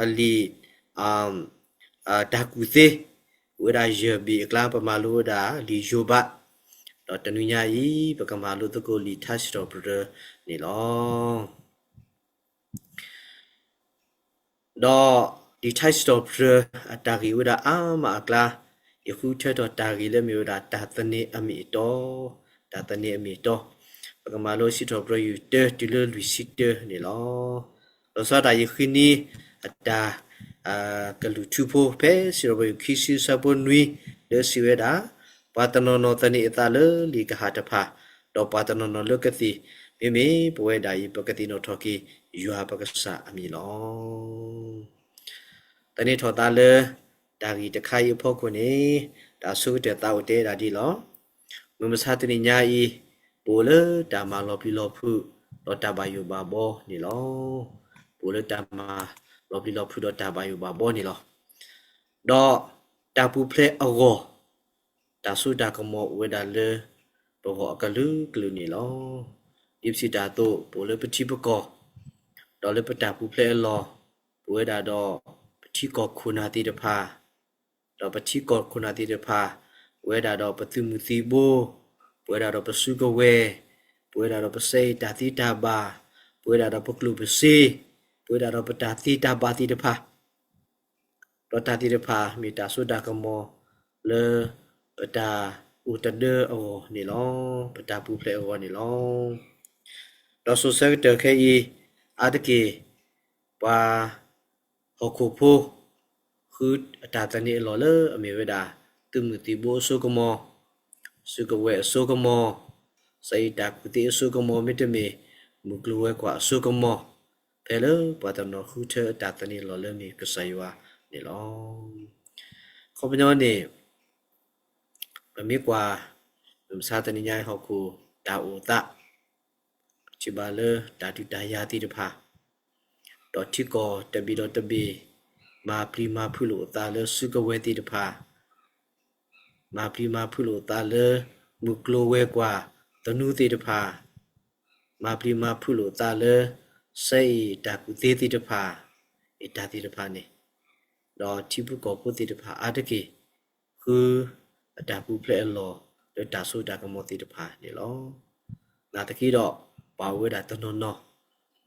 ပမၤလိဝဲဒၣ်လံာ် တၢ်ကူၣ်သ့, အိၣ်ဝဲဒၣ်ယဲၢ်ဘ့ၣ်အကျါ ပမၤလိဝဲဒၣ်လံာ်ယိၤဘး, ဒီးတနွံညါအံၤ ပကမၤလိသကိးလံာ်ထါစံးထီၣ်ပတြၢၤန့ၣ်လီၤ. ဒီးလံာ်ထါစံးထီၣ်ပတြၢၤအတၢ်ဂ့ၢ်ဝဲဒၣ်အါမးအကျါ, ယဃုထၢထီၣ်တၢ်ဂ့ၢ်လၢမ့ၢ်ဝဲဒၣ်တၢ်သန့ၤအမ့ၢ်အတီ, တၢ်သန့ၤအမ့ၢ်အတီ, ပကမၤလိစံးထီၣ်ပတြၢၤယုၢ်တၢတုၤလၢလွံၢ်ဆံတၢန့ၣ်လီၤ. လီၤဆီဒၣ်တၢ်ယဃ့န့ၢ်အတၢ် ကလုၢ်ထူဖိ ဖဲစံးထီၣ်ပတြၢၤယုၢ်ခံဆံဆၢဖိနွံ လၢစံးဝဲဒၣ်, ပှၤတနီၤနီၤသန့ၤအသးလၢလံာ်ကဟၣ်တဖၣ်, ဒီးပှၤတနီၤနီၤလၢကသ့ၣ်, မ့မ့ၢ်ပဝဲဒၣ်အံၤ ပကသ့ၣ်နီၣ်ထီၣ်က့ၤယွၤပကစၢ်အမံၤလီၤ. သန့ၤထီၣ်သးလၢတၢ်ဂ့ၢ်တခါအံၤအဖီခိၣ်န့ၣ်, တၢ်ဆိကတၢၢ်သးအိၣ်တဲဒၣ်ဒ်လီၤ. မုၢ်မဆါတနံၤညါအံၤ, ပအိၣ်လၢတၢ်မၤလီၤပျံၤလီၤဖုး ဒီးတၢ်ဘၣ်ယိၣ်ဘၣ်ဘီန့ၣ်လီၤ. ပအိၣ်လၢတၢ်မၤလီၤပျံၤလီၤဖုးဒီးတၢ်ဘၣ်ယိၣ်ဘၣ်ဘီန့ၣ်လီၤ. ဒီးတၢ်ပူၤဖျဲးအဂီၢ်, တၢ်စိတၢ်ကမီၤအိၣ်ဝဲဒၣ်လၢပဂီၢ်အကလုာ်ကလုာ်န့ၣ်လီၤ. ဒ်ပစံးတၢ်အသိး, ပအိၣ်လၢပထံပကီၢ်, ဒီးလၢပတၢ်ပူၤဖျဲးအလီၢ်, ပဝဲဒၣ်ဒီးပထံကီၢ်ခိၣ်နၢ်သ့ၣ်တဖၣ်, ဒီးပထံကီၢ်ခိၣ်နၢ်သ့ၣ်တဖၣ်, ပဝဲဒၣ်ဒီးပသုးမုၢ်သံၣ်ဘိ, ပဝဲဒၣ်ဒီးပစုကဝဲၤ, ပဝဲဒၣ်ဒီးပစဲအ့ၣ်တၢ်သ့တၢ်ဘၣ်, ပဝဲဒၣ်ဒီးပကျိၣ်ပစ့, ပဝဲဒၣ်ဒီးပတၢ်သ့တၢ်ဘၣ်သ့ၣ်တဖၣ်, ဒီးတၢ်သ့ၣ်တဖၣ်မ့ၢ်တၢ်စိတၢ်ကမီၤလၢပတၢ်အိၣ်တဒၢအဂီၢ်န့ၣ်လီၤ. ပတၢ်ပူၤဖျဲးအဂီၢ်န့ၣ်လီၤ. ဒီးစိၤဆၢကတၢၢ်ခဲအံၤ, အါတက့ၢ် ပှၤဟီၣ်ခိၣ်ဖိ ဃုအတၢ်သန့ၤအလီၢ်လၢအမ့ၢ်ဝဲဒၣ် သုးမုၢ်သံၣ်ဘိအစိကမီၤ, စုကဝဲၤအစိကမီၤ, စဲအ့ၣ်တၢ်ကူၣ်သ့အစိကမီၤ မ့တမ့ၢ် မုၢ်ကျိၤဝဲၤကွာ်အစိကမီၤ, ဖဲလၢပှၤတနီၤဃုထၢအတၢ်သန့ၤလီၢ်လၢမ့ၢ်ကစၢ်ယွၤန့ၣ်လီၤ. အခီပညီန့ၣ်, ပမ့ၢ်ကွၢ် မုၢ်မဆါတနံၤညါအံၤဟီၣ်ခိၣ်တၢ်အိၣ်သး, ပထံၣ်ဘၣ်လၢတၢ်ဒုးတၢ်ယၤသ့ၣ်တဖၣ်, ဒီးထံကီၢ်တဘ့ၣ်ဒီးတဘ့ၣ် မၤပျံၤမၤဖုးလိာ်အသးလၢစုကဝဲၤသ့ၣ်တဖၣ်, မၤပျံၤမၤဖုးလိာ်အသးလၢ မုၢ်ကျိၤဝဲၤကွာ်သနူသ့ၣ်တဖၣ်, မၤပျံၤမၤဖုးလိာ်အသးလၢ စဲအ့ၣ်တၢ်ကူၣ်သ့သ့ၣ်တဖၣ်, အ့ၣ်တၢ်သ့ၣ်တဖၣ်န့ၣ်, ဒီးထံဖိကီၢ်ဖိသ့ၣ်တဖၣ်အါတက့ၢ် ဃုအတၢ်ပူၤဖျဲးအလီၢ်လၢတၢ်စိတၢ်ကမီၤသ့ၣ်တဖၣ်န့ၣ်လီၤ. နာ်သက့ဒီး ပှၤအိၣ်ဝဲဒၣ်တနီၤနီၤ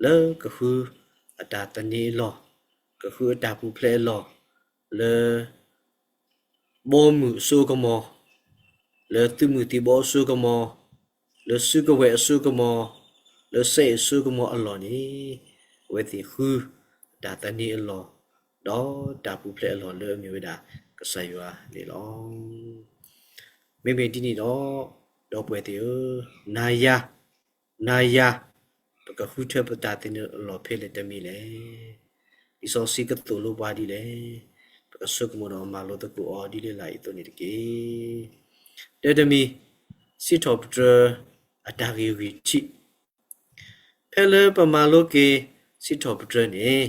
လၢကဃုအတၢ်သန့ၤအလီၢ်, ကဃုအတၢ်ပူၤဖျဲးအလီၢ် လၢ ဘီမုၢ်အစိကမီၤ, လၢသုးမုၢ်သံၣ်ဘိအစိကမီၤ, လၢစုကဝဲၤအစိကမီၤ, လၢစဲအ့ၣ်အစိကမီၤအလီၢ်န့ၣ်, အဝဲသ့ၣ်ဃုတၢ်သန့ၤအလီၢ်, ဒီးတၢ်ပူၤဖျဲးအလီၢ်လၢအမ့ၢ်ဝဲဒၣ်ကစၢ်ယွၤန့ၣ်လီၤ. မ့မ့ၢ်ဒ်န့ၣ်ဒီး, ဒီပုၢ်ဝဲၢ်သ့ၣ်ဧၢ, နၤယၤ, နၤယၤ, ပကဃုထၢပတၢ်သန့ၤအလီၢ်ဖဲလဲၣ်တမံၤလဲၣ်. လံာ်စီဆှံကသိၣ်လိပှၤဒ်လဲၣ်. ပကဆိကမိၣ်ဒီးမၤလိသကိးအီၤဒ်လဲၣ်လၢအံၤအသိးန့ၣ်တက့ၢ်. တၢ်တမံၤ, စံးထီၣ်ပတြၢၤအတၢ်ဂ့ၢ်ဂံၢ်ထံး ဖဲလၢပမၤလိက့ၤစံးထီၣ်ပတြၢၤန့ၣ်,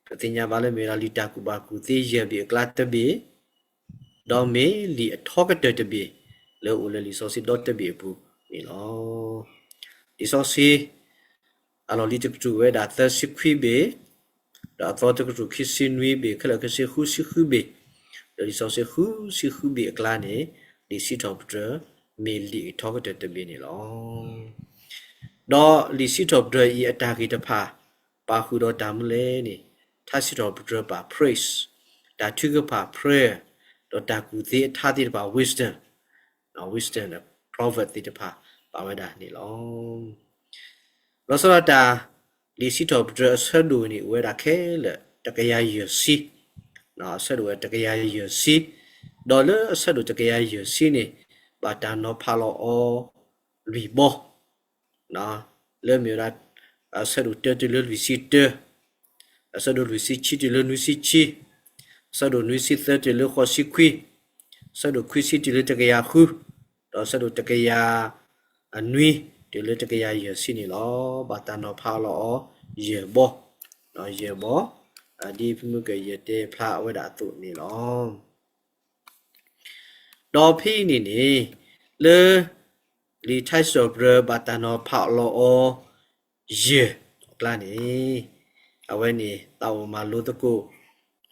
ပသ့ၣ်ညါဘၣ်လၢမ့ၢ်ဝဲဒၣ်လံာ်တၢ်ကူၣ်ဘၣ်ကူၣ်သ့ယဲၢ်ဘ့ၣ်အကျါတဘ့ၣ်, ဒီးမ့ၢ်လံာ်အထီကတၢၢ်တဘ့ၣ် လၢအိၣ်လၢလံာ်စီဆှံဒီတဘ့ၣ်အပူၤန့ၣ်လီၤ. လံာ်စီဆှံ အလီၢ်လံၤတကတြူၢ်ဝဲဒၣ်သၢဆံခွံဘ့ၣ်, ဒီးအသီတကတြူၢ်ခံဆံနွံဘ့ၣ်, ခဲလၢာ်ခဲဆ့ဃုဆံဃုဘ့ၣ်, ဒီးလံာ်စီဆှံဃုဆံဃုဘ့ၣ်အကျါန့ၣ်, လံာ်စံးထီၣ်ပတြၢၤ မ့ၢ်လံာ်အထီကတၢၢ်တဘ့ၣ်န့ၣ်လီၤ. ဒီးလံာ်စံးထီၣ်ပတြၢၤအံၤအတၢ်ဂ့ၢ်တဖၣ် ပာ်ဃုာ်ဒီးတၢ်မနုၤလဲၣ်န့ၣ်, ထါစံးထီၣ်ပတြၢၤပာ် praise, တၢ်ထုကဖၣ် prayer, ဒီးတၢ်ကူၣ်သ့အထါသ့ၣ်တဖၣ် wisdom, wisdom, proverb သ့ၣ်တဖၣ် ပာ်ဝဲဒၣ်န့ၣ်လီၤ. လီၤဆီဒၣ်တၢ် လံာ်စံးထီၣ်ပတြၢၤအဆၢဒိၣ်န့ၣ် အိၣ်ဝဲဒၣ်ခဲလၢာ်တကယၤယဲၢ်ဆံ, အဆၢဒိၣ်ဝဲတကယၤယဲၢ်ဆံ, ဒီးလၢအဆၢဒိၣ်တကယၤယဲၢ်ဆံန့ၣ် ဘၣ်တၢ်နီၤဖးလီၤအီၤလွံၢ်ဘီ လၢမ့ၢ်ဝဲဒၣ် အဆၢဒိၣ်တၢတုၤလၢလွံၢ်ဆံတၢ, အဆၢဒိၣ်လွံၢ်ဆံခံတုၤလၢနွံဆံခံ, အဆၢဒိၣ်နွံဆံသၢတုၤလၢဃိးဆံခွံ, အဆၢဒိၣ်ခွံဆံတုၤလၢတကယၤဃု, ဒီးအဆၢဒိၣ်တကယၤနွံတုၤလၢတကယၤယဲၢ်ဆံန့ၣ်လီၤ. ဘၣ်တၢ်နီၤဖးလီၤအီၤယဲၢ်ဘီ, ယဲၢ်ဘီ, ဒ်ဖုမုၢ်ကယဲၢ်တဲဖျါဝဲဒၣ်အသိးန့ၣ်လီၤ. ဒီးဖဲအံၤန့ၣ်န့ၣ်, လၢလံာ်ထါစံးထီၣ်ပတြၢၤဘၣ်တၢ်နီၤဖးလီၤအီၤယဲၢ်အကျါန့ၣ်, အဝဲန့ၣ် သးအိၣ်မၤလိသကိး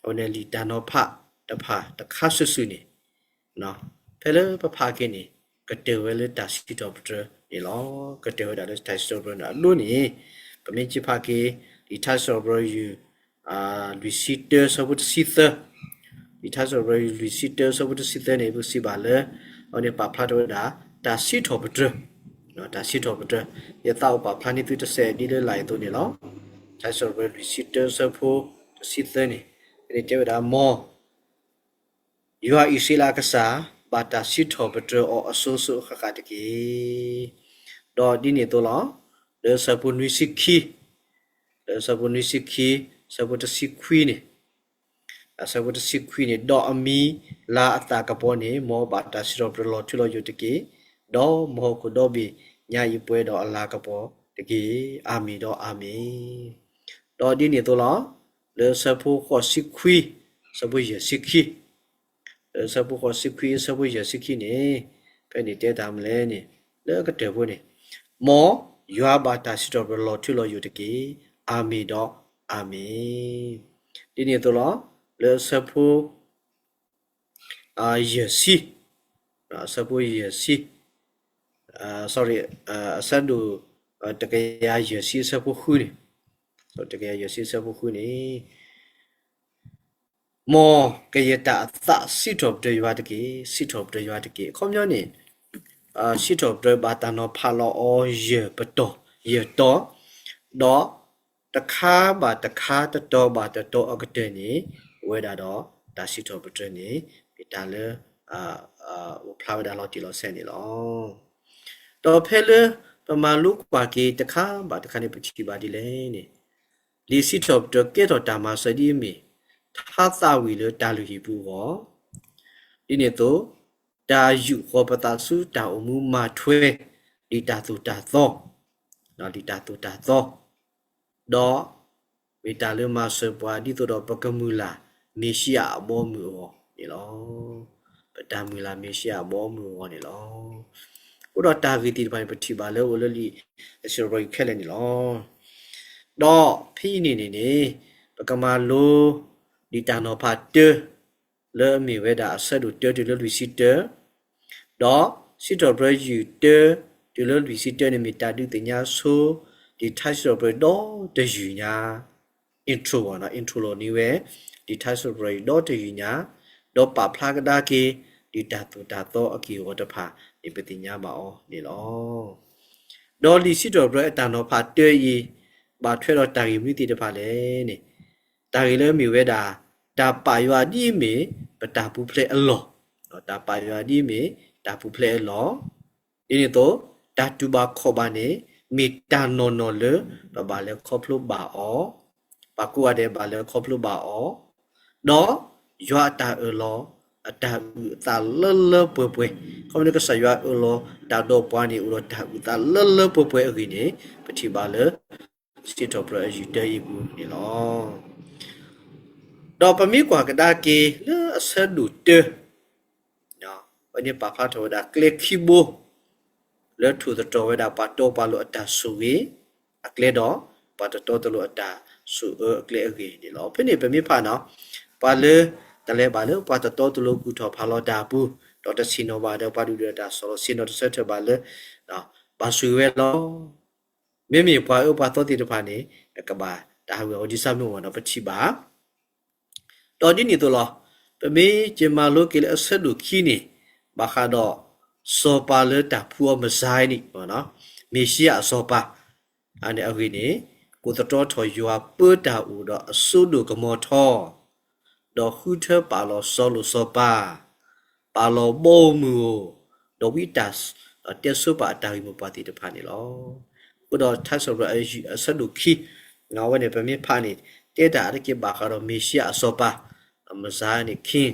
အဝဲန့ၣ်လံာ်တၢ်နီၤဖးတဖၣ်တခါစုာ်စုာ်န့ၣ် ဖဲလၢပဖးက့ၤန့ၣ် ကတၢၢ်ဝဲလၢတၢ်စံးထီၣ်ပတြၢၤန့ၣ်လီၤ. ကတၢၢ်ဝဲဒၣ်လၢတၢ်စံးထီၣ်ပတြၢၤန့ၣ်အလိၤန့ၣ် ပမ့ၢ်က့ၤဖးက့ၤ လံာ်ထါစံးထီၣ်ပတြၢၤယုၢ် လွံၢ်ဆံတၢ ဆၢဖိတဆံသၢ, လံာ်ထါစံးထီၣ်ပတြၢၤယုၢ် လွံၢ်ဆံတၢ ဆၢဖိတဆံသၢန့ၣ် ပစံးဘၣ်လၢ အဝဲန့ၣ်ပာ်ဖျါထီၣ်ဝဲဒၣ် တၢ်စံးထီၣ်ပတြၢၤ, တၢ်စံးထီၣ်ပတြၢၤ, ယသးအိၣ်ပာ်ဖျါန့ၢ်သုတစဲးဒ်လၢလာ်အသိးန့ၣ်လီၤ. ထါစံးထီၣ်ပတြၢၤ လွံၢ်ဆံတၢ ဆၢဖိတဆံသၢန့ၣ် အဝဲန့ၣ်တဲဝဲဒၣ် မ် ယွၤအံၣ်စရ့လးအကစၢ် ဘၣ်တၢ်စံးထီၣ်ပတြၢၤအီၤအစိၤစိၤအဃၣ်ဃၣ်တက့ၢ်. ဒီးဒ်န့ၣ်အသိးလီၤ. လၢဆၢဖိနွံဆံခံ, လၢဆၢဖိနွံဆံခံ, ဆၢဖိတဆံခွံန့ၣ်, ဆၢဖိတဆံခွံန့ၣ်, ဒီးအမံၤလၤအသးကပီၤန့ၣ် မ်ဘၣ်တၢ်စံးထီၣ်ပတြၢၤလီၤထူလီၤယိာ်တက့ၢ်. ဒီးမ်ဟီၣ်ခိၣ်ဒီဘ့ၣ်ညါအံၤပှဲၤဒီးအလၤကပီၤတက့ၢ်. အၤမ့ၣ်ဒီးအၤမ့ၣ်. ဒီးဒ်န့ၣ်အသိးလီၤ. လၢဆၢဖိဃိးဆံခွံ, ဆၢဖိယဲၢ်ဆံခံ, လၢဆၢဖိဃိးဆံခွံ ဆၢဖိယဲၢ်ဆံခံန့ၣ်, ဖဲန့ၣ်တဲတၢ်မနုၤလဲၣ်န့ၣ်, လၢကတၢၢ်ဖိန့ၣ်, မ်ယွၤဘၣ်တၢ်စံးထီၣ်ပတြၢၤလီၤထူလီၤယိာ်တက့ၢ်. အၤမ့ၣ်ဒီးအၤမ့ၣ်. ဒ်န့ၣ်အသိးလီၤ. လၢဆၢဖိ ယဲၢ်ဆံ, ဆၢဖိယဲၢ်ဆံ, sorry, အဆၢဒိၣ် တကယၤယဲၢ်ဆံ အဆၢဖိဃုန့ၣ်, တကယၤယဲၢ်ဆံ အဆၢဖိဃုန့ၣ်, မ်ကယဲၢ်တၢ်အသးစံးထီၣ်ပတြၢၤယွၤတက့ၢ်, စံးထီၣ်ပတြၢၤယွၤတက့ၢ်. အခီပညီန့ၣ်, စံးထီၣ်ပတြၢၤဘၣ်တၢ်နီၤဖးလီၤအီၤယဲၢ်ပတီၢ်, ယဲၢ်တီၤ, ဒီးတခါဘၣ်တခါ တတီၤဘၣ်တတီၤအကတၢၢ်န့ၣ်, အိၣ်ဝဲဒၣ်ဒီးတၢ်စံးထီၣ်ပတြၢၤန့ၣ် မ့ၢ်တၢ်လၢ အိၣ်ဖျါဝဲဒၣ်လီၤတံၢ်လီၤဆဲးန့ၣ်လီၤ. ဒီးဖဲလၢပမၤလိကွၢ်က့ၤတခါဘၣ်တခါန့ၣ် ပထံၣ်ဘၣ်ဒ်လဲၣ်န့ၣ်, လံာ်စံးထီၣ်ပတြၢၤကဲထီၣ်တၢ်မၤစၢၤဒ်အမ့ၢ် ထါသးဝံၣ်လၢတၢ်လုၢ်ဟံၣ်ပူၤအဂီၢ်, ဒ်န့ၣ်အသိး တၢ်ယူာ်ဃီၤပသးဆူတၢ်အိၣ်မူမၤထွဲ ဒ်တၢ်သိၣ်တၢ်သီ, ဒ်တၢ်သိၣ်တၢ်သီ, ဒီးမ့ၢ်တၢ်လၢမၤစၢၤပှၤ ဒ်သိးဒီးပကမုၢ်လၢ် မ့ၣ်ၡံအၤအဘီအမုၢ်အဂီၢ်န့ၣ်လီၤ. ပတၢ်မုၢ်လၢ်မ့ၣ်ၡံအၤအဘီအမုၢ်အဂီၢ်န့ၣ်လီၤ. အဃိဒီးတၢ်ဂ့ၢ်သ့ၣ်တဖၣ်န့ၣ် ပထံၣ်ဘၣ်လၢအိၣ်လၢလံာ်စံးထီၣ်ပတြၢၤခဲလၢာ်န့ၣ်လီၤ. ဒီးဖဲအံၤန့ၣ်န့ၣ်န့ၣ်, ပကမၤလိ ဒ်တၢ်နီၤဖးတၢ လၢအမ့ၢ်ဝဲဒၣ်အဆၢဒိၣ်တၢတုၤလၢလွံၢ်ဆံတၢ, ဒီးစံးထီၣ်ပတြၢၤယုၢ်တၢ တုၤလၢလွံၢ်ဆံတၢန့ၣ် မ့ၢ်တၢ်ဒုးသ့ၣ်ညါဆိ ဒ်ထါစံးထီၣ်ပတြၢၤဒီတယုၢ်ညါ, intro ဘၣ်နီၤ, intro လီၤန့ၢ်ဝဲ ဒ်ထါစံးထီၣ်ပတြၢၤဒီတယုၢ်ညါ, ဒီးပာ်ဖျါကဒါက့ၤ ဒ်တၢ်သိၣ်တၢ်သီအက့ၢ်အဂီၤတဖၣ်န့ၣ် ပသ့ၣ်ညါဘၣ်အီၤန့ၣ်လီၤ. ဒီးလံာ်စံးထီၣ်ပတြၢၤအတၢ်နီၤဖးတၢအံၤ ဘၣ်ထွဲဒီးတၢ်ဂ့ၢ်မနုၤသ့ၣ်တဖၣ်လဲၣ်န့ၣ်, တၢ်ဂ့ၢ်လၢအမ့ၢ်ဝဲဒၣ် တၢ်ပာ်ယွၤဒ်အမ့ၢ် ပတၢ်ပူၤဖျဲးအလီၢ်, တၢ်ပာ်ယွၤဒ်အမ့ၢ် တၢ်ပူၤဖျဲးအလီၢ်, ဒ်န့ၣ်အသိး တၢ်တူၢ်ဘၣ်ခီၣ်ဘၣ်န့ၣ် မ့ၢ်တၢ်နီၢ်နီၢ်လၢ ပဘၣ်လဲၤခီဖျိဘၣ်အီၤ, ပှၤကိးဂၤဒဲးဘၣ်လဲၤခီဖျိဘၣ်အီၤ, ဒီးယွၤအတၢ်အၢၣ်လီၤ အတၢ်အုၣ်အသးလၢလၢပှဲၤပှဲၤ, ခီဖျိလၢကစၢ်ယွၤအၢၣ်လီၤတၢ်ဒီးပှၤန့ၣ် အိၣ်ဒီးတၢ်အုၣ်အသးလၢလၢပှဲၤပှဲၤအဂ့ၢ်န့ၣ် ပထံၣ်ဘၣ်လၢ စံးထီၣ်ပတြၢၤအယုၢ်တၢအံၤပူၤန့ၣ်လီၤ. ဒီးပမ့ၢ်ကွၢ်ကဒါက့ၤလၢအဆၢဒိၣ်တၢ အဝဲန့ၣ်ပာ်ဖျါထီၣ်ဝဲဒၣ်ကျဲခံဘိ လၢထိၣ်သတြီၤဝဲဒၣ်ပှၤတီပှၤလိၤအတၢ်ဆိၣ်ဂ့ၤ အကျဲဒီး ပှၤတတီတလိၤအတၢ်ဆိၣ်အၢအကျဲအဂ့ၢ်န့ၣ်လီၤ. ဖဲန့ၣ်ပမ့ၢ်ဖးနီၤ ပှၤလၢ တၢ်လဲၤဘၣ်လၢပှၤတတီတလိၤကူၣ်ထီၣ်ဖးလီၤတၢ်အပူၤ ဒီးတဆ့ၣ်နီၤဘၣ်ဒီးပှၤဒုၣ်ဒါတၢ်ဆီၣ်လီၤ ဆ့ၣ်နီၤတဆၢထၢၣ်ဘၣ်လၢ ဘၣ်ဆိၣ်ဂ့ၤဝဲလီၤ. မ့မ့ၢ်ပှၤအၢပှၤသီသ့ၣ်တဖၣ်န့ၣ် ကဘၣ်တၢ်ဟးဂီၤအီၤဒ်ဆၣ်မုၢ်ဂီၤဒီးပထံၣ်ဘၣ် ဒီးဒ်န့ၣ်အသိးလီၤ. ပမ့ၢ်က့ၤမၤလိက့ၤလၢအဆၢဒိၣ်ခံန့ၣ် ဘၣ်ဃးဒီး စီၤပၤလၢတၢ်ဖှူအီၤ Messiah န့ၣ် မ့ၣ်ၡံအၤအစီၤပၤ အန့ၣ်အဂ့ၢ်န့ၣ် ကိးသတြီထီၣ်ယွၤပၢတၢ်အိၣ်ဒီးအစိဒိၣ်ကမီၤထီ ဒီးဃုထၢပာ်လီၤစီၤလိာ်စီၤပၤ, ပာ်လီၤဘီမုၢ်ဧိၤ, ဒီးဝံတၢ်တဲဆိပာ်အတၢ်ဂ့ၢ်မိၢ်ပှၢ်သ့ၣ်တဖၣ်န့ၣ်လီၤ. အဃိဒီးထါစံးထီၣ်ပတြၢၤအဆၢဒိၣ်ခံ အဝဲန့ၣ် ပမ့ၢ်ဖးန့ၣ် တဲတၢ်အါတက့ၢ်ဘၣ်ဃးဒီးမ့ၣ်ၡံအၤအစီၤပၤ Messiah န့ၣ် King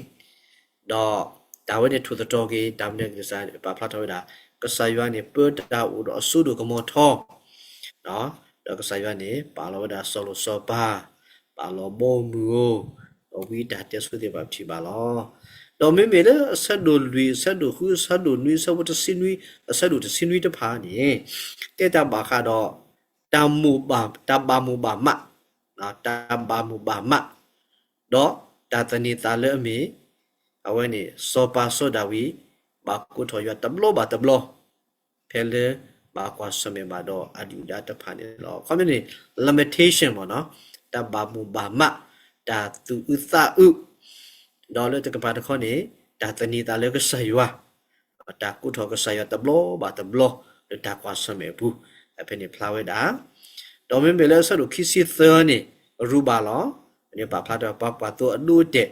ဒီးတၢ်ဝဲန့ၣ်ထိၣ်သတြီၤက့ၤ တၢ်မနုၤကစၢ်ယွၤန့ၣ် ပာ်ဖျါထီၣ်ဝဲဒၣ် ကစၢ်ယွၤန့ၣ် ပၢတၢ်အိၣ်ဒီးအစိဒိၣ်ကမီၤထီ ဒီးကစၢ်ယွၤန့ၣ် ပာ်လီၤဝဲဒၣ်စီၤလိာ်စီၤပၤ, ပာ်လီၤဘီမုၢ်ဧိၤ, ဒီးဝံတၢ်တဲဆိသ့ၣ်တဖၣ်ပထံၣ်ဘၣ်လီၤ. ဒီးမ့မ့ၢ်လၢအဆၢဒိၣ်လွံၢ်, အဆၢဒိၣ်ဃု, အဆၢဒိၣ်နွံ, အဆၢဖိတဆံနွံ, အဆၢဒိၣ်တဆံနွံတဖၣ်န့ၣ် တဲတၢ်ဘၣ်ဃးဒီး တၢ်မိၣ်ဘၣ်, တၢ်ဘၣ်မိၣ်ဘၣ်မး, တၢ်ဘၣ်မိၣ်ဘၣ်မး, ဒီး တၢ်သန့ၤသးလၢအမ့ၢ် အဝဲန့ၣ် စီၤပၤစီၤဒၤဝံး ဘၣ်ကိးထီၣ်ယွၤတဘျီဘၣ်တဘျီ ဖဲလၢဘၣ်ကွၢ်ဆၢၣ်မဲာ်ဘၣ်ဒီးအဒုၣ်ဒါတဖၣ်န့ၣ်လီၤ. ခီမ့ၢ်န့ၣ် lamentation မ့ၢ်နီၤ, တၢ်ဘၣ်မိၣ်ဘၣ်မး, တၢ်သူၣ်အုးသးအုး, ဒီးလၢတကပၤတခီန့ၣ် တၢ်သန့ၤသးလၢကစၢ်ယွၤ, တၢ်ကိးထီၣ်ကစၢ်ယွၤတဘျီဘၣ်တဘျီ လၢတၢ်ကွၢ်ဆၢၣ်မဲာ်အပူၤ, ဖဲန့ၣ်ဖျါဝဲဒၣ် ဒီးမ့မ့ၢ်လၢအဆၢဒိၣ်ခံဆံသၢန့ၣ် အရူဘၣ်လီၤ. န့ၣ်ပာ်ဖျါထီၣ်ပှၤကွၢ်သိအဒိအတဲာ်,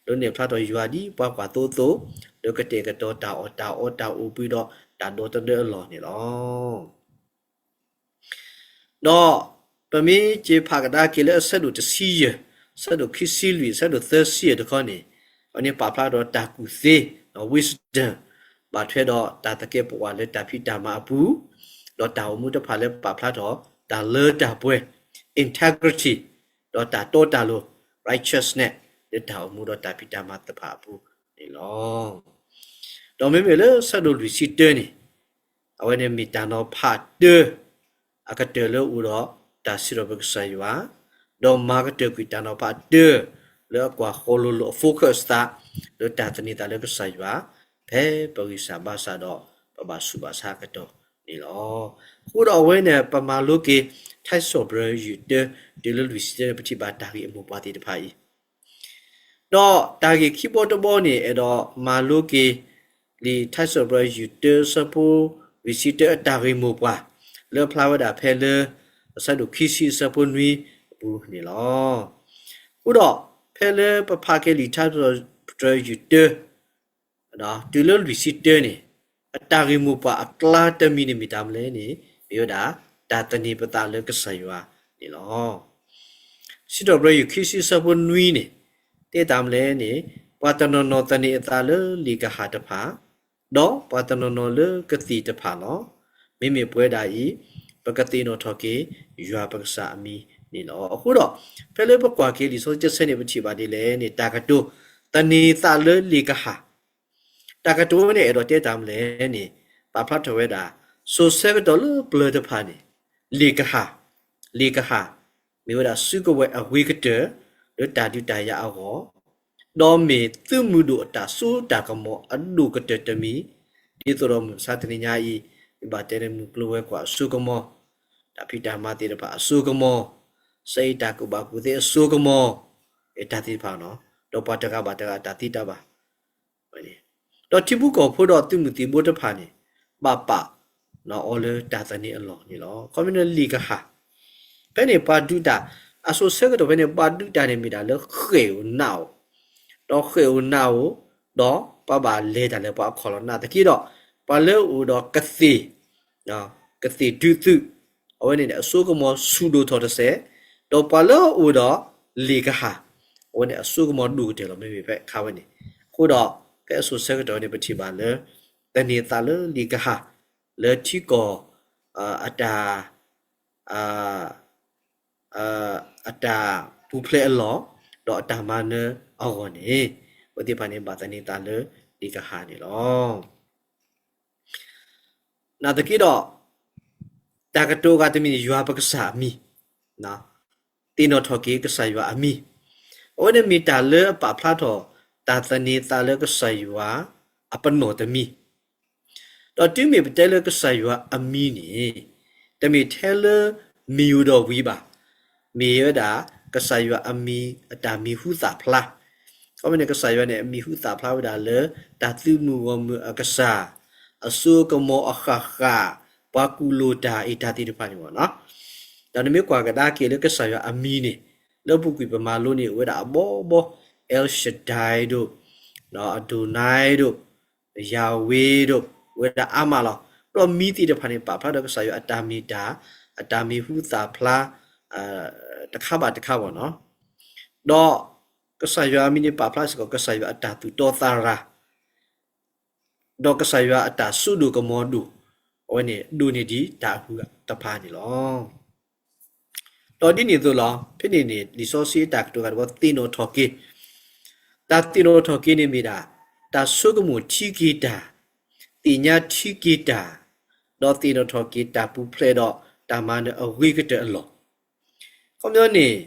လၢန့ၣ်ဖျါထီၣ်ယွၤဒ်ပှၤကွၢ်သိအသိး, လၢကတဲာ်ကတီၤတၢ်အီၣ်တၢ်အီတၢ်အိၣ်ဘှံးဒီးတၢ်ဒီသဒၢအလီၢ်န့ၣ်လီၤ. ဒီးပမ့ၢ်က့ၤဖးကဒါက့ၤလၢအဆၢဒိၣ်တဆံယဲၢ်, အဆၢဒိၣ်ခံဆံလွံၢ်, အဆၢဒိၣ်သၢဆံယဲၢ်တခီန့ၣ်, အန့ၣ်ပာ်ဖျါထီၣ်တၢ်ကူၣ်သ့, wisdom, ဘၣ်ထွဲဒီးတၢ်သကဲးပဝးလၢတၢ်ဖံးတၢ်မၤအပူၤ, ဒီးတၢ်အိၣ်မူတဖၣ်လၢပာ်ဖျါထီၣ် တၢ်လၢတၢ်ပှဲၤ, integrity, ဒီးတၢ်တီတၢ်လိၤ, righteousness, လၢတၢ်အိၣ်မူဒီးတၢ်ဖံးတၢ်မၤသ့ၣ်တဖၣ်အပူၤန့ၣ်လီၤ. ဒီးမ့မ့ၢ်လၢဆၢဒိၣ်လွံၢ်ဆံတၢန့ၣ်, အဝဲန့ၣ်မ့ၢ်တၢ်နီၤဖးတၢ အကတၢၢ်လၢအအိၣ်ဒီးတၢ်စံးထီၣ်ပတြၢၤကစၢ်ယွၤ, ဒီးမၤကတၢၢ်ကွံာ်တၢ်နီၤဖးတၢ လၢအကွၢ်ဃီလိၤလိၤအ focus သး လၢတၢ်သန့ၤသးလၢကစၢ်ယွၤ, ဖဲပဂံၢ်စၢ်ဘါစၢ်ဒီး ပဘၣ်ဆူးဘၣ်ဆါအကတီၢ်န့ၣ်လီၤ. အဃိဒီးအဝဲန့ၣ် ပမၤလိက့ၤ ထါစံးထီၣ်ပတြၢၤယုၢ်တၢ တုၤလၢလွံၢ်ဆံတၢန့ၣ် ပထံၣ်ဘၣ်တၢ်ဂ့ၢ်အမိၢ်ပှၢ်သ့ၣ်တဖၣ်အံၤ ဒီးတၢ်ဂ့ၢ်ခံဘီတဘီန့ၣ် အဲၣ်ဒိးမၤလိက့ၤ လံာ်ထါစံးထီၣ်ပတြၢၤယုၢ်တၢ အဆၢဖိလွံၢ်ဆံတၢအတၢ်ဂ့ၢ်မိၢ်ပှၢ် လၢအဖျါဝဲဒၣ်ဖဲလၢ အဆၢဒိၣ်ခံဆံအဆၢဖိနွံအပူၤန့ၣ်လီၤ. အဃိဒီး ဖဲလၢပဖးက့ၤလံာ်ထါစံးထီၣ်ပတြၢၤယုၢ်တၢ တုၤလၢလွံၢ်ဆံတၢန့ၣ် အတၢ်ဂ့ၢ်မိၢ်ပှၢ်အကျါတမံၤန့ၣ်မ့ၢ်တၢ်မနုၤလဲၣ်န့ၣ် မ့ၢ်ဝဲဒၣ် တၢ်သန့ၤပသးလၢကစၢ်ယွၤန့ၣ်လီၤ. စံးထီၣ်ပတြၢၤယုၢ်ခံဆံအဆၢဖိနွံန့ၣ် တဲတၢ်မနုၤလဲၣ်န့ၣ် ပှၤတနီၤနီၤသန့ၤအသးလၢလံာ်ကဟၣ်တဖၣ်, ဒီးပှၤတနီၤနီၤလၢကသ့ၣ်တဖၣ်လီၤ. မ့မ့ၢ်ပဝဲဒၣ်အံၤ ပကသ့ၣ်နီၣ်ထီၣ်က့ၤ ယွၤပကစၢ်အမံၤန့ၣ်လီၤ. အဃိဒီး ဖဲလၢပကွၢ်က့ၤလံာ်စီဆှံတဆၢန့ၣ် ပထံၣ်ဘၣ်ဒ်လဲၣ်န့ၣ် တၢ်ကတိၤ သန့ၤသးလၢလံာ်ကဟၣ် တၢ်ကတိၤဝဲန့ၣ် အဲၣ်ဒိးတဲတၢ်မနုၤလဲၣ်န့ၣ် ပာ်ဖျါထီၣ်ဝဲဒၣ် စိၤဆၢကတီၢ်လၢပျၢၤတဖၣ်န့ၣ် လံာ်ကဟၣ်, လံာ်ကဟၣ် မ့ၢ်ဝဲဒၣ်စုကဝဲၤအဂ့ၤကတၢၢ် လၢတၢ်ဒုးတၢ်ယၤအဂီၢ်, ဒီးမ့ၢ်သုးမုၢ်ဒိၣ်အတၢ်စိတၢ်ကမီၤအဒိၣ်ကတၢၢ်တမံၤ, ဒ်သိးဒီးမုၢ်မဆါတနံၤညါအံၤ မ့ၢ်ဘၣ်တဲန့ၣ် မုၢ်ကျိၤဝဲၤကွာ်အစိကမီၤ, တၢ်ဖံးတၢ်မၤသ့ၣ်တဖၣ်အစိကမီၤ, စအံးတၢ်ကူၣ်ဘၣ်ကူၣ်သ့အစိကမီၤ, တၢ်သ့ၣ်တဖၣ်နီၤ, ဒီးပှၤတဂၤဘၣ်တဂၤအတၢ်သံတၢ်ဘၣ် ဒီးထံဖိကီၢ်ဖိဒီးသုးမုၢ်သံၣ်ဘိတဖၣ်န့ၣ် ဘၣ်ပာ်အီၤလၢတၢ်သန့ၤအလီၢ်န့ၣ်လီၤ. ခီမ့ၢ်လၢလံာ်ကဟၣ် ဖဲန့ၣ်ပှၤဒုးတၢ် အစိၤဆၢကတီၢ်ဖဲန့ၣ် ပှၤဒုးတၢ်န့ၣ်မ့ၢ်ဒၣ်လၢ ဃဲၣ်ဧိၤနးဧိၤ, ဒီးဃဲၣ်ဧိၤနးဧိၤ, ဒီးပှၤဘၣ်လဲၤတၢ်လၢပှၤအခီၣ်လီၤ နာ်သက့ဒီး ပှၤလၢအအိၣ်ဒီးကသ့ၣ် ကသ့ၣ်ဒုးသုး, အဝဲန့ၣ်န့ၣ် အစိကမီၤဆူၣ်ဒိၣ်ထီၣ်တစဲး, ဒီးပှၤလၢအအိၣ်ဒီးလံာ်ကဟၣ်, အဝဲန့ၣ်အစိကမီၤဒိၣ်ကတၢၢ်လီၤ မ့မ့ၢ်ဖဲခါဝဲန့ၣ်. အဃိဒီး ဖဲအစိၤဆၢကတီၢ်န့ၣ် ပထံၣ်ဘၣ်လၢ သန့ၤသးလၢလံာ်ကဟၣ် လၢထံကီၢ် အတၢ် အတၢ်ပူၤဖျဲးအလီၢ် ဒီးအတၢ်မၤနၢၤအဂီၢ်န့ၣ် အဝဲသ့ၣ်တဖၣ်န့ၣ် ဘၣ်သန့ၤသးလၢလံာ်ကဟၣ်န့ၣ်လီၤ. နာ်သက့ဒီး တၢ်ကတိၤအဂၤတမံၤန့ၣ် ယွၤပကစၢ်အမံၤ, သ့ၣ်နီၣ်ထီၣ်က့ၤကစၢ်ယွၤအမံၤ, အဝဲန့ၣ်မ့ၢ်တၢ်လၢအပာ်ဖျါထီၣ် တၢ်သန့ၤသးလၢကစၢ်ယွၤအပနီၣ်တမံၤ ဒီးတုၤမ့ၢ်ပတဲလၢကစၢ်ယွၤအမံၤန့ၣ် တမ့ၢ်ထဲလၢမံၤဧိၤဒီးဝံၤဘၣ်. မ့ၢ်ဝဲဒၣ် ကစၢ်ယွၤအမံၤ အတၢ်မံၤဟူသၣ်ဖျါ, ခီမ့ၢ်န့ၣ် ကစၢ်ယွၤန့ၣ် အမံၤဟူသၣ်ဖျါဝဲဒၣ်လၢ တၢ်သုးမုၢ်ဂီၢ်မုၢ်အကစၢ်, အစိကမီၤအဃၣ်ဃၣ်, ပှၤကူၣ်လိာ်တၢ်အံၤတၢ်သ့ၣ်တဖၣ်န့ၣ်လီၤ. ဒီးနမ့ၢ်ကွၢ်ကဒါက့ၤလၢကစၢ်ယွၤအမံၤန့ၣ် လၢအပူၤကွံာ်ပမၤလိန့ၣ် အိၣ်ဝဲဒၣ်အဘီဘီ, El Shaddai ဒိၣ်, Adonai ဒိၣ်, Yahweh ဒိၣ်, အိၣ်ဝဲဒၣ်အါမးလီၤ. ဒီးမံၤသ့ၣ်တဖၣ်န့ၣ် ပာ်ဖျါဒီးကစၢ်ယွၤအတၢ်မ့ၢ်တၢ်, အတၢ်မံၤဟူသၣ်ဖျါ တခါဘၣ်တခါဘၣ်နီၤ. ဒီးကစၢ်ယွၤအမံၤန့ၣ် ပာ်ဖျါစ့ၢ်ကီး ကစၢ်ယွၤအတၢ်သူၣ်တီသးရၤ ဒီးကစၢ်ယွၤအတၢ်စိဒိၣ်ကမီၤဒိၣ်, အဝဲန့ၣ်ဒိၣ်န့ၢ်ဒံးတၢ်အဂုၤအဂၤတဖၣ်န့ၣ်လီၤ. ဒီးဒ်န့ၣ်အသိးလီၤ. ဖဲန့ၣ်န့ၣ် လံာ်စီဆှံအတၢ်ကတိၤဂၤတဘီ သ့ၣ်နီၣ်ထီၣ်က့ၤ, တၢ်သ့ၣ်နီၣ်ထီၣ်က့ၤန့ၣ်မ့ၢ်ဒၣ် တၢ်ဆိကမိၣ်ထံက့ၤတၢ်, သ့ၣ်ညါထံက့ၤတၢ်, ဒီးသ့ၣ်နီၣ်ထီၣ်က့ၤတၢ်ပူၤဖျဲးဒီးတၢ်မၤနၢၤအဂ့ၤကတၢၢ်အလီၢ်. ခီပညီန့ၣ်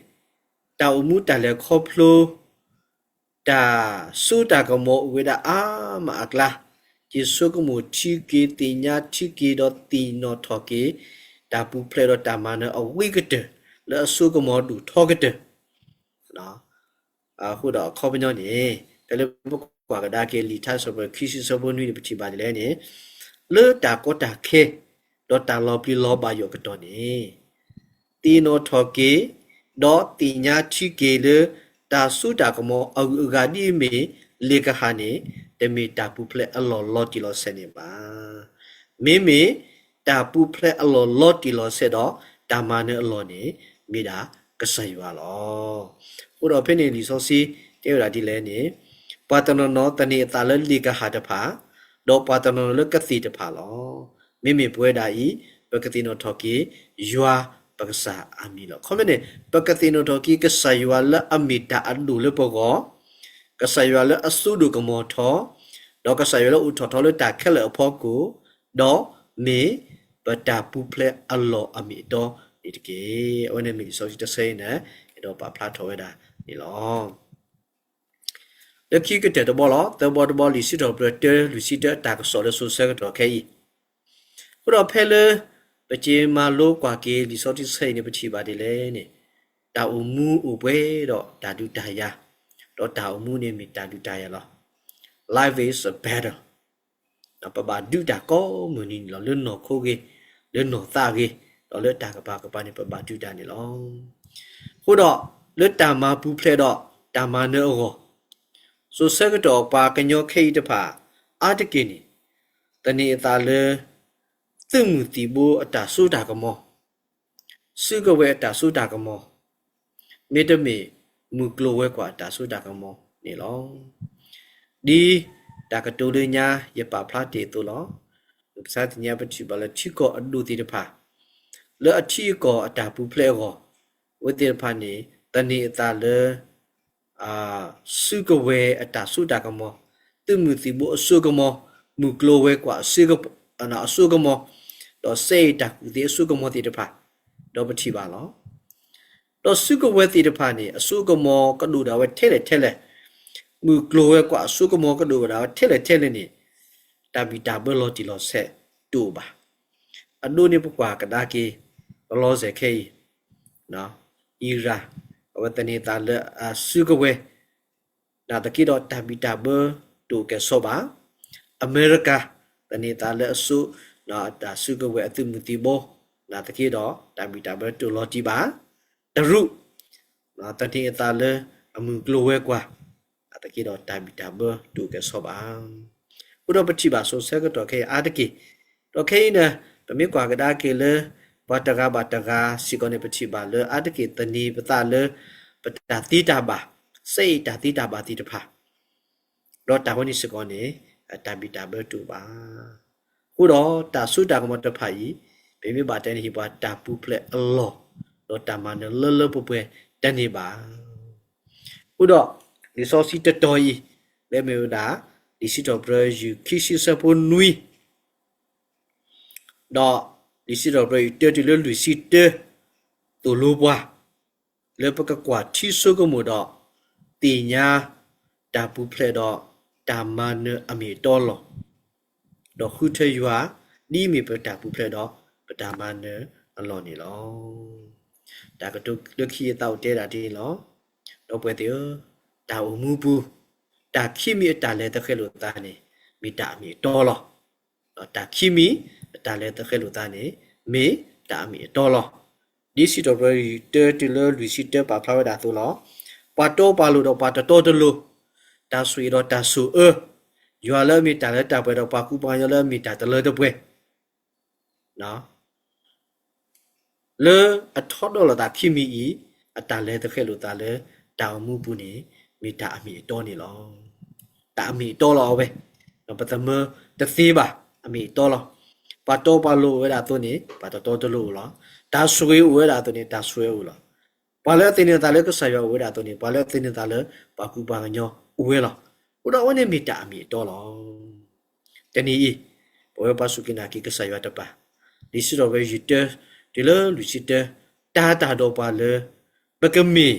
တၢ်အိၣ်မူတၢ်လဲၤခီဖျိ တၢ်စိတၢ်ကမီၤအိၣ်ဝဲဒၣ်အါမးအကျါ, ယဆိကမိၣ်ထံက့ၤ သ့ၣ်ညါထံက့ၤ ဒီးသ့ၣ်နီၣ်ထီၣ်က့ၤ တၢ်ပူၤဖျဲးဒီးတၢ်မၤနၢၤအဝံၣ်ကတၢၢ် လၢအစိကမီၤဒိၣ်ထီကတၢၢ် အဃိဒီးအခီပညီန့ၣ် ဖဲလၢပကွၢ်ကဒါက့ၤလံာ်ထါစံးပတြၢၤ ခံဆံဆၢဖိနွံန့ၣ် ပထံၣ်ဘၣ်ဒ်လဲၣ်န့ၣ်, လၢတၢ်ကီတၢ်ခဲ ဒီးတၢ်လီၤပျံၤလီၤဘၣ်ယိၣ်အကတီၢ်န့ၣ်, သ့ၣ်နီၣ်ထီၣ်က့ၤ ဒီးသ့ၣ်ညါထံက့ၤလၢ တၢ်စိတၢ်ကမီၤအဂုၤအဂၤဒ်အမ့ၢ် လ့ၣ်ကဟၣ်န့ၣ် တမ့ၢ်တၢ်ပူၤဖျဲးအလီၢ်လီၤတံၢ်လီၤဆဲးန့ၣ်ဘၣ်. မ့မ့ၢ်တၢ်ပူၤဖျဲးအလီၢ်လီၤတံၢ်လီၤဆဲးဒီး တၢ်မၤနၢၤအလီၢ်န့ၣ် မ့ၢ်ဒၣ်ကစၢ်ယွၤလီၤ. အဃိဒီးဖဲန့ၣ်လံာ်စီဆှံတဲဝဲဒၣ်ဒ်လဲၣ်န့ၣ်, ပှၤတနီၤနီၤသန့ၤအသးလၢလ့ၣ်ကဟၣ်တဖၣ်, ဒီးပှၤတနီၤနီၤလၢကသ့ၣ်တဖၣ်လီၤ. မ့မ့ၢ်ပဝဲဒၣ်အံၤ ပကသ့ၣ်နီၣ်ထီၣ်က့ၤ ယွၤပကစၢ်အမံၤလီၤ. ခီမ့ၢ်န့ၣ် ပကသ့ၣ်နီၣ်ထီၣ်က့ၤကစၢ်ယွၤလၢအမ့ၢ်တၢ်အဒိၣ်လၢပဂီၢ်, ကစၢ်ယွၤလၢအစိဒိၣ်ကမီၤထီ, ဒီးကစၢ်ယွၤလၢအိၣ်ထီၣ်ထီလၢတၢ်ခဲလၢာ်အဖီခိၣ်, ဒီးမ့ၢ်ပတၢ်ပူၤဖျဲးအလီၢ်အမ့ၢ်အတီန့ၣ်တက့ၢ်. အဝဲန့ၣ်မ့ၢ်လံာ်စီဆှံတဆၢအံၤန့ၣ် အဲၣ်ဒိးပာ်ဖျါထီၣ်ဝဲဒၣ်န့ၣ်လီၤ. လၢခံကတၢၢ်တဘီလီၤ, သၢဘီတဘီ လံာ်စံးထီၣ်ပတြၢၤတၢ လွံၢ်ဆံတၢ အတၢ်ကစီၣ်လၢစိၤဆၢကတီၢ်ခဲအံၤ, အဃိဒီးဖဲလၢ ပက့ၤမၤလိကွၢ်က့ၤလံာ်စီဆှံတဆၢအံၤန့ၣ် ပထံၣ်ဘၣ်ဒ်လဲၣ်န့ၣ်, တၢ်အိၣ်မူအိၣ်ပှဲၤဒီးတၢ်ဒုးတၢ်ယၤ, ဒီးတၢ်အိၣ်မူန့ၣ်မ့ၢ်တၢ်ဒုးတၢ်ယၤလီၤ. Life is a battle. ပဘၣ်ဒုးတၢ်ကိးမုၢ်နံၤန့ၣ်လီၤ. လၢနီၢ်ခိဂ့ၤ, လၢနီၢ်သးဂ့ၤ, ဒီးလၢတၢ်ကပၤကပၤန့ၣ် ပဘၣ်ဒုးတၢ်န့ၣ်လီၤ. အဃိဒီး လၢတၢ်မၤပူၤဖျဲးဒီးတၢ်မၤနၢၤအဂီၢ်, စိၤဆၢကတီၢ်ပှၤကညီခဲအံၤတဖၣ် အါတက့ၢ်န့ၣ် သန့ၤအသးလၢ သုးမုၢ်သံၣ်ဘိအတၢ်စိတၢ်ကမီၤ, စုကဝဲၤအတၢ်စိတၢ်ကမီၤ, မ့တမ့ၢ် မုၢ်ကျိၤဝဲၤကွာ်အတၢ်စိတၢ်ကမီၤန့ၣ်လီၤ. ဒ်တၢ်ကတိၤလၢညါ ယပာ်ဖျါတ့ၢ်အသိးလီၤ. ပကစးသ့ၣ်ညါပထံၣ်ဘၣ်လၢထံကီၢ်အဒိၣ်သ့ၣ်တဖၣ် လၢအထံအကီၢ်အတၢ်ပူၤဖျဲးအဂီၢ်, အဝဲသ့ၣ်တဖၣ်န့ၣ် သန့ၤအသးလၢ စုကဝဲၤအတၢ်စိတၢ်ကမီၤ, သုးမုၢ်သံၣ်ဘိအစိကမီၤ, မုၢ်ကျိၤဝဲၤကွာ်အစိကမီၤ, ဒီးစဲအ့ၣ်တၢ်ကူၣ်သ့အစိကမီၤသ့ၣ်တဖၣ်, ဒီးပထံၣ်ဘၣ်လီၤ. ဒီးစုကဝဲၤသ့ၣ်တဖၣ်န့ၣ် အစိကမီၤကဒိၣ်ဒၣ်ဝဲထဲလဲၣ်ထဲလဲၣ်, မုၢ်ကျိၤဝဲၤကွာ်အစိကမီၤကဒိၣ်ဒၣ်ဝဲထဲလဲၣ်ထဲလဲၣ်န့ၣ်, တၢ်ဘံၣ်တၢ်ဘၢလီၤတံၢ်လီၤဆဲးတအိၣ်ဘၣ်. အဒိန့ၣ်ပကွၢ်ကဒါက့ၤ လီၤစဲၤခဲအံၤ အံရၣ် အဝဲသန့ၤသးလၢအစုကဝဲၤ နာ်သက့ဒီးတၢ်ဘံၣ်တၢ်ဘၢတအိၣ်ကဲၣ်ဆိးဘၣ်. အမဲရကၤ သန့ၤသးလၢအစိ တၢ်စုကဝဲၤအသုးမုၢ်သံၣ်ဘိ နာ်သက့ဒီးတၢ်ဘံၣ်တၢ်ဘၢတအိၣ်လီၤတံၢ်ဘၣ်. တရူး သန့ၤအသးလၢအမုၢ်ကျိၤဝဲၤကွာ် နာ်သက့ဒီးတၢ်ဘံၣ်တၢ်ဘၢတအိၣ်ကဲၣ်ဆိးဘၣ်. အဃိဒီးပထံၣ်ဘၣ်စိၤဆၢကတီၢ်ခဲအံၤအါတက့ၢ်, ဒီးခဲအံၤန့ၣ် ပမ့ၢ်ကွၢ်ကဒါက့ၤလၢ ပှၤတဂၤဘၣ်တဂၤစ့ၢ်ကီးန့ၣ် ပထံၣ်ဘၣ်လၢအါတက့ၢ်သန့ၤပသးလၢ ပတၢ်သ့တၢ်ဘၣ်, စဲအ့ၣ်တၢ်သ့တၢ်ဘၣ်သ့ၣ်တဖၣ် ဒီးတၢ်ဝဲန့ၣ်စ့ၢ်ကီးန့ၣ် တၢ်ဘံၣ်တၢ်ဘၢတအိၣ်ဘၣ်. အဃိဒီးတၢ်စိတၢ်ကမီၤတဖၣ်အံၤ ပမ့ၢ်ဘၣ်တဲန့ၣ်ဟ့ၣ်ပှၤတၢ်ပူၤဖျဲးအလီၢ်, ဒီးတၢ်မၤနၢၤလၢလၢပှဲၤပှဲၤတန့ၢ်ဘၣ်. အဃိဒီး လံာ်စီဆှံတတီၤအံၤ လၢမ့ၢ်ဝဲဒၣ် လံာ်စံးထီၣ်ပတြၢၤယုၢ်ခံဆံဆၢဖိနွံ ဒီးလံာ်စံးထီၣ်ပတြၢၤယုၢ်တၢတုၤလၢလွံၢ်ဆံတၢ သိၣ်လိပှၤ လၢပကကွၢ်ထံဆိကမိၣ်ဒီး သ့ၣ်ညါတၢ်ပူၤဖျဲးဒီးတၢ်မၤနၢၤအမ့ၢ်အတီလီၤ. ဒီးဃုထၢယွၤ ဒ်အမ့ၢ်ပတၢ်ပူၤဖျဲးဒီးပတၢ်မၤနၢၤအလီၢ်န့ၣ်လီၤ. တၢ်ကတိၤလၢခံအသးအိၣ်တဲဒၣ်ဒ်န့ၣ်လီၤ. ဒီပုၢ်ဝဲၢ်သ့ၣ်ဧၢ, တၢ်အိၣ်မူပူၤ တၢ်ခံမံၤအတၢ်လဲၤသဃဲၤလိာ်သးန့ၣ် မ့ၢ်တၢ်အမ့ၢ်အတီလီၤ. တၢ်ခံမံၤအတၢ်လဲၤသဃဲၤလိာ်သးန့ၣ် မ့ၢ်တၢ်အမ့ၢ်အတီလီၤ. ဒ်စံးထီၣ်ပတြၢၤယုၢ်တၢတုၤလၢလွံၢ်ဆံတၢပာ်ဖျါဝဲဒၣ်အသိးလီၤ. ပှၤတီပှၤလိၤဒီးပှၤတတီတလိၤ, တၢ်ဆိၣ်ဂ့ၤဒီးတၢ်ဆိၣ်အၢ, ယွၤလၢအမ့ၢ်တၢ်လၢတၢ်ပှဲၤဒီးပှၤကူပှၤကညီလၢအမ့ၢ်တၢ်တလၢတပှဲၤ လၢအထီဒါလိာ်သးခံမံၤအံၤ အတၢ်လဲၤသဃဲၤလိာ်သးလၢတၢ်အိၣ်မူပူၤန့ၣ် မ့ၢ်တၢ်အမ့ၢ်အတီန့ၣ်လီၤ. တၢ်အမ့ၢ်အတီလီၤအဝဲ, ပသမၢတသ့ဘၣ်, အမ့ၢ်အတီလီၤ. ပှၤတီပှၤလိၤအိၣ်ဝဲဒၣ်အသိးန့ၣ် ပှၤတတီတလိၤအိၣ်လီၤ. တၢ်ဆိၣ်ဂ့ၤအိၣ်ဝဲဒၣ်အသိးန့ၣ် တၢ်ဆိၣ်ဂ့ၤအိၣ်လီၤ. ပှၤလၢအသန့ၤအသးလၢကစၢ်ယွၤအိၣ်ဝဲဒၣ်အသိးန့ၣ် ပှၤလၢအသန့ၤအသးလၢပှၤကူပှၤကညီအိၣ်ဝဲလီၤ. အဃိဒီးအဝဲန့ၣ်မ့ၢ်တၢ်အမ့ၢ်အတီလီၤ. တနံၤအံၤ ပဝဲပှၤစူၢ်က့ၤနာ်က့ၤကစၢ်ယွၤတဖၣ်, လံာ်စံးထီၣ်ပတြၢၤယုၢ်တၢ တုၤလၢလွံၢ်ဆံတၢ တၤတၢ်ဒီးပှၤလၢ ပကမ့ၢ်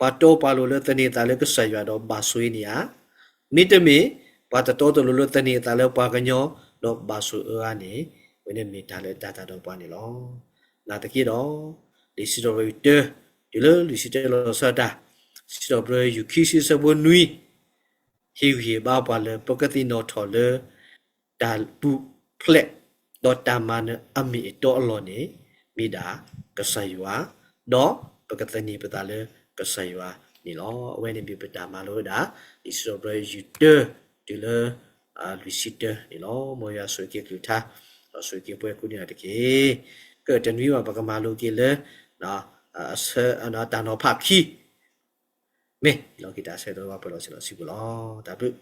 ပှၤတီပှၤလိၤလၢသန့ၤအသးလၢကစၢ်ယွၤဒီးဘၣ်ဆိၣ်ဂ့ၤန့ၢ်ဧါ, မ့တမ့ၢ် ပှၤတတီတလိၤလၢသန့ၤအသးလၢပှၤကညီဒီးဘၣ်ဆိၣ်အၢဧါန့ၣ်, အဝဲန့ၣ်မ့ၢ်တၢ်လၢတၢ်တၢ်ဒီးပှၤန့ၣ်လီၤ. နာ်သက့ဒီး, လံာ်စံးထီၣ်ပတြၢၤတၢ, တုၤလၢလွံၢ်ဆံတၢလီၤဆီဒၣ်တၢ်, စံးထီၣ်ပတြၢၤ ယူၢ်ခံဆံဆၢဖိနွံ ဟ့ၣ်ဂံၢ်ဟ့ၣ်ဘါပှၤလၢပကသ့ၣ်နီၣ်ထီၣ်လၢ တၢ်ပူၤဖျဲး ဒီးတၢ်မၤနၢၤအမ့ၢ်အတီအလီၢ်န့ၣ် မ့ၢ်ဒၣ်ကစၢ်ယွၤ, ဒီးပကသန့ၤပသးလၢကစၢ်ယွၤန့ၣ်လီၤ. အဝဲန့ၣ်မ့ၢ်ပတၢ်မၤလိဝဲဒၣ် လံာ်စံးထီၣ်ပတြၢၤ ယူၢ်တၢ တုၤလၢ လွံၢ်ဆံတၢန့ၣ်လီၤ. မ်ယွၤဆိၣ်ဂ့ၤက့ၤအကလုၢ်ကထါ, ဒီးဆိၣ်ဂ့ၤက့ၤပှၤကိးဂၤဒဲးတက့ၢ်. ကတနွံဘၣ် ပကမၤလိက့ၤလၢ တၢ်နီၤဖးခံ မ့ၢ်လီၤက့ၤတၢ်ဆၢကတီၢ် ပှဲၤလီၤဆ့လီၤဆံပူၤလီၤ. တၢ်ဘျုး